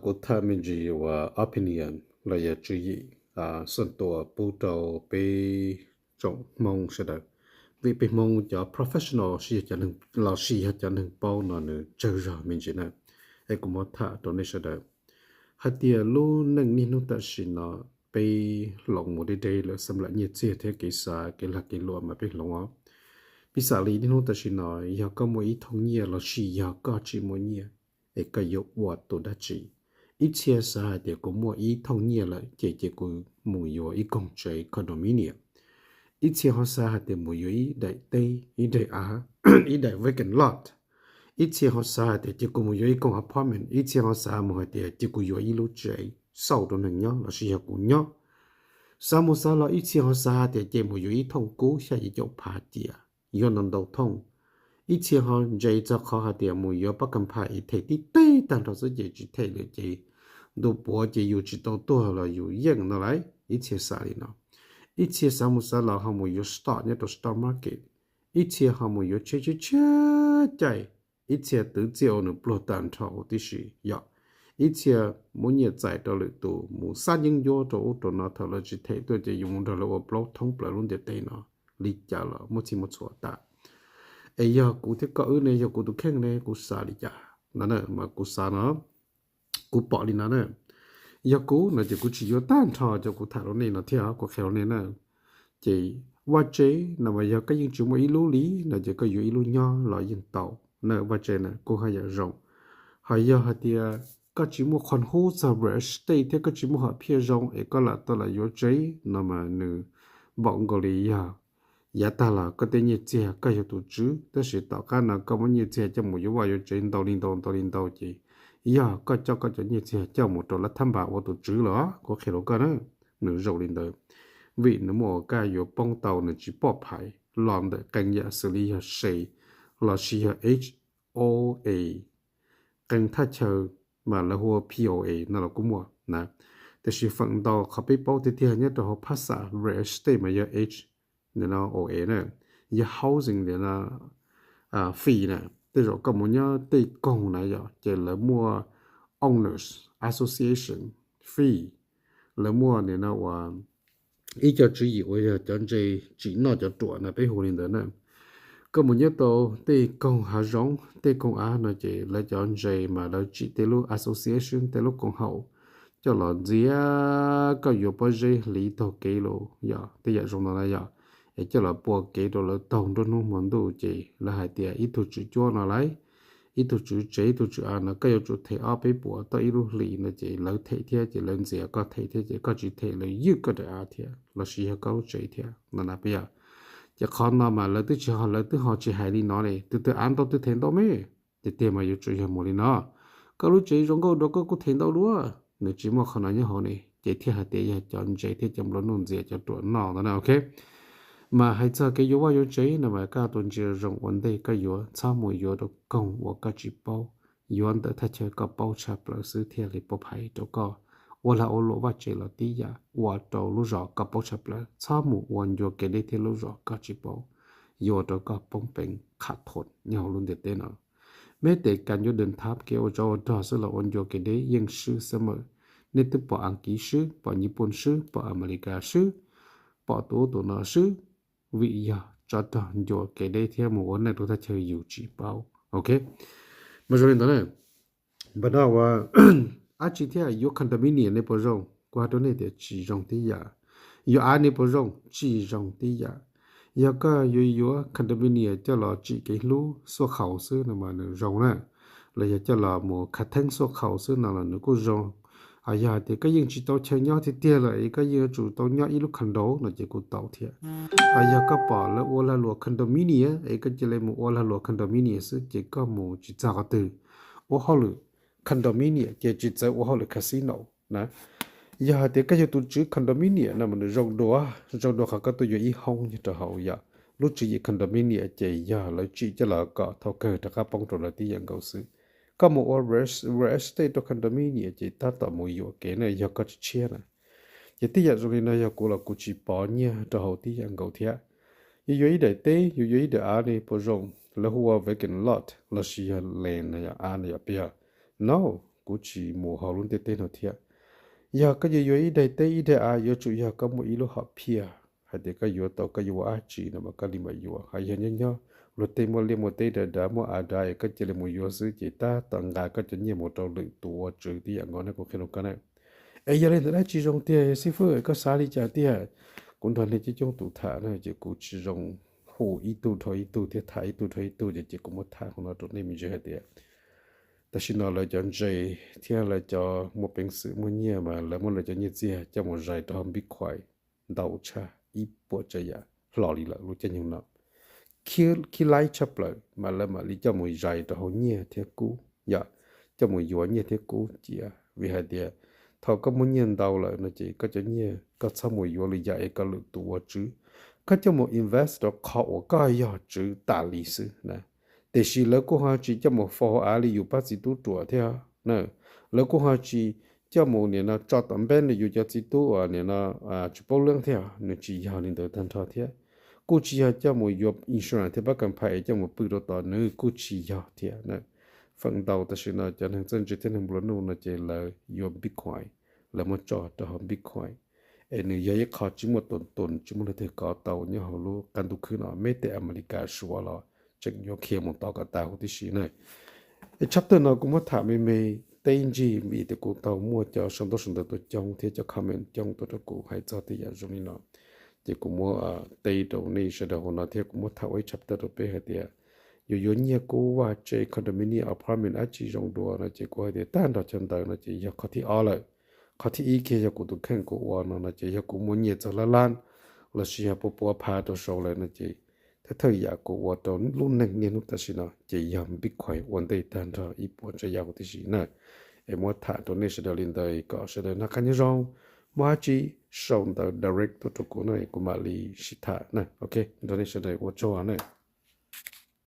Kuv tham me ntsis uas opinion los yog tswv yim xwm tua pub rau peb tsoom Hmoob sawv daws. Vim peb Hmoob cov professional los sis yog cov neeg paub no nws tsawg zog me ntsis na. Es kuv muab tham rau nej sawv daws hais tias lub neej niaj hnub tam sim no peb los mus deb deb lawm, xam lam nyiaj txiag thiab kev xav kev lag kev luam mas peb hloov os. Piv xam li niaj hnub tam sim no yog koj muaj ib thooj nyiaj los sis yog koj tsis muaj nyiaj, es koj yuav ua tus dab tsi? Ib txhia xav hais tias kuv muaj ib thooj nyiaj lawm ces ces kuv mus yuav ib koog tsev condominium. Ib txhia ho xav hais tias mus yuav ib daim teb, ib daim av, ib daim vacant lot. Ib txhia ho xav hais tias ces kuv mus yuav ib koog apartment. Ib txhia ho xav mus hais tias ces kuv yuav ib lub tsev xauj rau neeg nyob los sis yog kuv nyob. Xav mus xav los ib txhia ho xav hais tias ces mus yuav ib thooj kub xya yim caum phav ciam, yuav ntau ntau thooj. Ib txhia ho ntse txog qhov hais tias mus yuav pab kam phais es them tib teg tag nrho xwb ces tsis them lawm ces ntu puav ces yus tsis tau tuag los yus yeej no lauj. Ib txhia xav li no. Ib txhia xav mus xav los ho mus yuav stock nyob rau stock market. Ib txhia ho mus yuav tsheb tshiab tshiab caij. Ib txhia twv txiaj ua nws pluag tag nrho huv tib si yom. Ib txhia muab nyiaj txais rau lwm tus mus xab yeeb ncuab rau ub rau no, thaum lawv tsis them tuaj ces yus mus nrog lawv ua plaub thoob plaws lub ntiaj teb no li cas los muaj txhij muaj txhua tas. Es yog kuv thiab koj wb ne, yog kuv tus kheej ne, kuv xav li cas no na, mas kuv xav no, kuv pom li no na. Yog kuv no ces kuv tsis yuav tag nrho cov kuv tham rau nej no thiab kuv qhia rau nej na. Ces vaj tsev no mas yog koj yeej tsis muaj ib lub li no ces koj yuav ib lub nyob los yeej tau na, vaj tsev na kuj haj yam zoo. Ho yog hais tias koj tsis muaj qhov hub txog real estate thiab koj tsis muaj hom phiaj zoo es koj lam tau lam yuav tsev no mas nws npaum nkaus li yog yav tag los koj tej nyiaj txiag koj yog tus tswv, tab sis tom qab no koj muab nyiaj txiag coj mus yuav vaj yuav tsev ntau li ntau ntau li ntau ces yog koj coj koj cov nyiaj txiag coj mus rau lab thab npas ua tus tswv los kuv qhia rau koj na, nws zoo li ntawd. Vim nws muaj ua kaj yuav poob tau nws tsis poj phais los ntawm qee yam xws li yog se los sis yog H O A, qee thaj chaw mas lawv hu ua P O A no los kuj muaj na. Tiam sis feem ntau qhov peb paub tiag tiag nyob rau hauv phab xam real estate mas yog H O A na, yog housing fee na. Tej zaum koj mus nyob tej koog na yom, ces lawv muaj owners association fee, lawv muaj nim no uas ib co tswv yim uas yog cov ntse tsim noj cov ruam na peb hu li ntawd na. Koj mus nyob tau tej koog hav zoov tej koog av no ces lawv cov ntse mas lawv tsim tej lub association tej lub koom haum coj los ntxias koj yuav pob zeb hliv taug kev los yog tej yam zoo no na yom, es coj los pua kev rau lawv taug nruab hnub hmo ntuj ces lawv hais tias ib tug tswv cuab no lauj, ib tug tswv tsev ib tug tswv av no koj yuav tsum them ob peb puas tau ib lub hlis no ces lawv them thiab ces lawv ntxias koj them thiab ces koj tsis them lawv ywj koj daim av thiab los sis yog koj lub tsev thiab no na peb yom. Ces qhov no mas lawv twb tsis ho lawv twb ho tsis hais li no ne, tus twg av ntau twg them ntau me. Tiag tiag mas yuav tsum yog mus li no, koj lub tsev zoo nkauj dua koj kuj them ntau dua. Nws tsis muaj qhov no nyob hauv ne ces thiaj hais tias yog cov ntse thiab cov nplua nuj ntxias cov ruam noj ntawd na, ok. Mas hais txog kev yuav vaj yuav tsev no mas koj tus ntsia zoo ua ntej koj yuav txhob mus yuav rau koog uas koj tsis paub, yuav ntawm thaj chaw koj paub tshaj plaws xwb thiaj li pab phais rau koj. Ua lag ua luam vaj tsev los tib yam, ua rau lub zos koj paub tshaj plaws, txhob mus ua ncua kev deb thiab lub zos koj tsis paub, yuav ua rau koj poob peev qham thoom nyob hauv lub ntiaj teb no. Meb tes kas ncua dej thab kev ua tsov ua rog xwb los ua ncua kev deb yeej swb xwb mas. Nej twb pom Askiv swb, pom Nyij Pooj swb, pom Amelikas swb, pom tus ub tus no swb, vim yog tsov rog ncua kev deb thiab mus ua neej rau thaj chaw yus tsis paub, ok. Mas zoo li ntawd na, npam no ua dab tsi thiab yuav condominium ne puas zoo? Kuv hais rau nej tias tsis zoo tib yam. Yuav av ne puas zoo? Tsis zoo tib yam. Yog koj yuav yuav condominium coj los tsim kev hlub xuaj khaus xwb no mas nws zoo na, los yog coj los mus khav theeb xuaj khaus xwb no los nws kuj zoo. Yog hais tias koj yeej tsis tau chaw nyob tiag tiag lawm es koj yeej yuav tsum tau nyob ib lub condo no ces kuj tau thiab. Yog koj pom lawv ua lag luam condominium es koj cia li mus ua lag luam condominium xwb ces koj mus tsis txog qhov twg. Ua hauj lwm condominium ces tsis txawv ua hauj lwm casino na. Yog hais tias koj yog tus tswv condominium no mas nws zoo dua, zoo dua qhov koj tuaj yuav ib hoob nyob rau hauv yom. Lub tswv yim condominium ces yog lawv tsim coj los kom thaum kawg rov qab poob rau lawv tib yam nkaus xwb. Koj mus ua real estate rau condominium ces tab tom mus yuam kev na yog koj tsis tshiab na. Ces tib yam zoo li no yog kuv los kuv tsis pov nyiaj rau hauv tib yam nkaus thiab. Yuav yuav ib daim teb, yuav yuav ib daim av ne puas zoo? Lawv hu ua vacant lot los sis yog land no yom, av no yom, peb yog no kuv tsis mus hauv lub ntiaj teb no thiab. Yog koj yuav yuav ib daim teb ib daim av, yuav tsum yog koj muaj ib lub hom phiaj hais tias koj yuav tau, koj yuav ua dab tsi no mas koj li mam yuav. Hos yog nyob nyob luag tej muaj liaj muaj teb dav dav, muaj av dav es koj cia li mus yuav xwb ces tab tom nqa koj cov nyiaj mus rau lwm tus ua tswv tib yam nkaus na, kuv qhia rau koj na. Es yog li ntawd dab tsi zoo tiag xib fwb, koj xav li cas tiag? Kuv nrog nej coob coob tus tham na ces kuv tsis zoo hu ib tug dhau ib tug thiab tham ib tug dhau ib tug ces, ces kuv muab tham hauv no rau nej me ntsis hais tias tam sim no lawv cov ntse thiab lawv cov muaj peev xwm muaj nyiaj mas lawv muab lawv cov nyiaj txiag coj mus zais rau hauv Bitcoin ntau tshaj ib puas tsav yam hlo li lawm lub caij nyoog no. Khib laib tshaj plaws mas lawv mam li coj mus zais rau hauv nyiaj thiab kub, yog coj mus yuav nyiaj thiab kub cia. Vim hais tias thaum koj muaj nyiaj ntau lawm no ces koj cov nyiaj koj txhob mus yuav lwm yam es koj lwm tus ua tswv, koj coj mus invest rau qhov uas koj yog tswv tas li xwb na. Tiam sis lawv kuj ho tsis coj mus faus hauv av li yus pab txiv tub ruam thiab na. Lawv kuj ho tsis coj mus nim no tso tom npeb nws yus cov txiv tub uas nim no tsis paub leeb thiab, nws tsis yog li ntawd tag nrho thiab. Kuj tsis yog coj mus yuav insurance thiab pab kam phais es coj mus pw rau tod, nws kuj tsis yog thiab na. Feem ntau tam sim no cov neeg txawj ntse thiab neeg nplua nuj no ces lawv yuav Bitcoin, lawv muab tso rau hauv Bitcoin es nws yog ib qho tsis muaj tus tus, tsis muaj leej twg kov tau nyob hauv lub qab ntuj khwb no, meb tej Amelikas Suav los tseem yuav khiav mus tod kom tas huv tib si na. Es chapter no kuv muab tham me me teb ncig vim tias kuv tau muaj cov sau ntaub sau ntawv tuaj coob thiab cov comment coob tuaj rau kuv hais txog tej yam zoo li no. Ces kuv muab teb rau nej sawv daws hauv no thiab kuv muab tham ua ib chapter rau peb hais tias yus yuav nyiaj kub vaj tse condominium apartment dab tsi zoo dua no ces kuv hais tias tag nrho cov ntawd no ces yog qhov thib ob lawm. Qhov thib ib kiag yog kuv tus kheej kuv ua no no ces yog kuv muaj nyiaj txog lab lab lossis yog pua pua phav rau saud lawm no ces thawj thawj yam kuv ua rau lub neej niaj hnub tam sim no ces yog Bitcoin ua ntej tag nrho ib puas tsav yam huv tib si na. Es muab tham rau nej sawv daws li ntawd kom sawv daws noj qab nyob zoo. Muaj dab tsi sau ntawv direct tuaj rau kuv na kuv mam li sib tham na. Ok, nrog nej sawv daws ua tsaug na.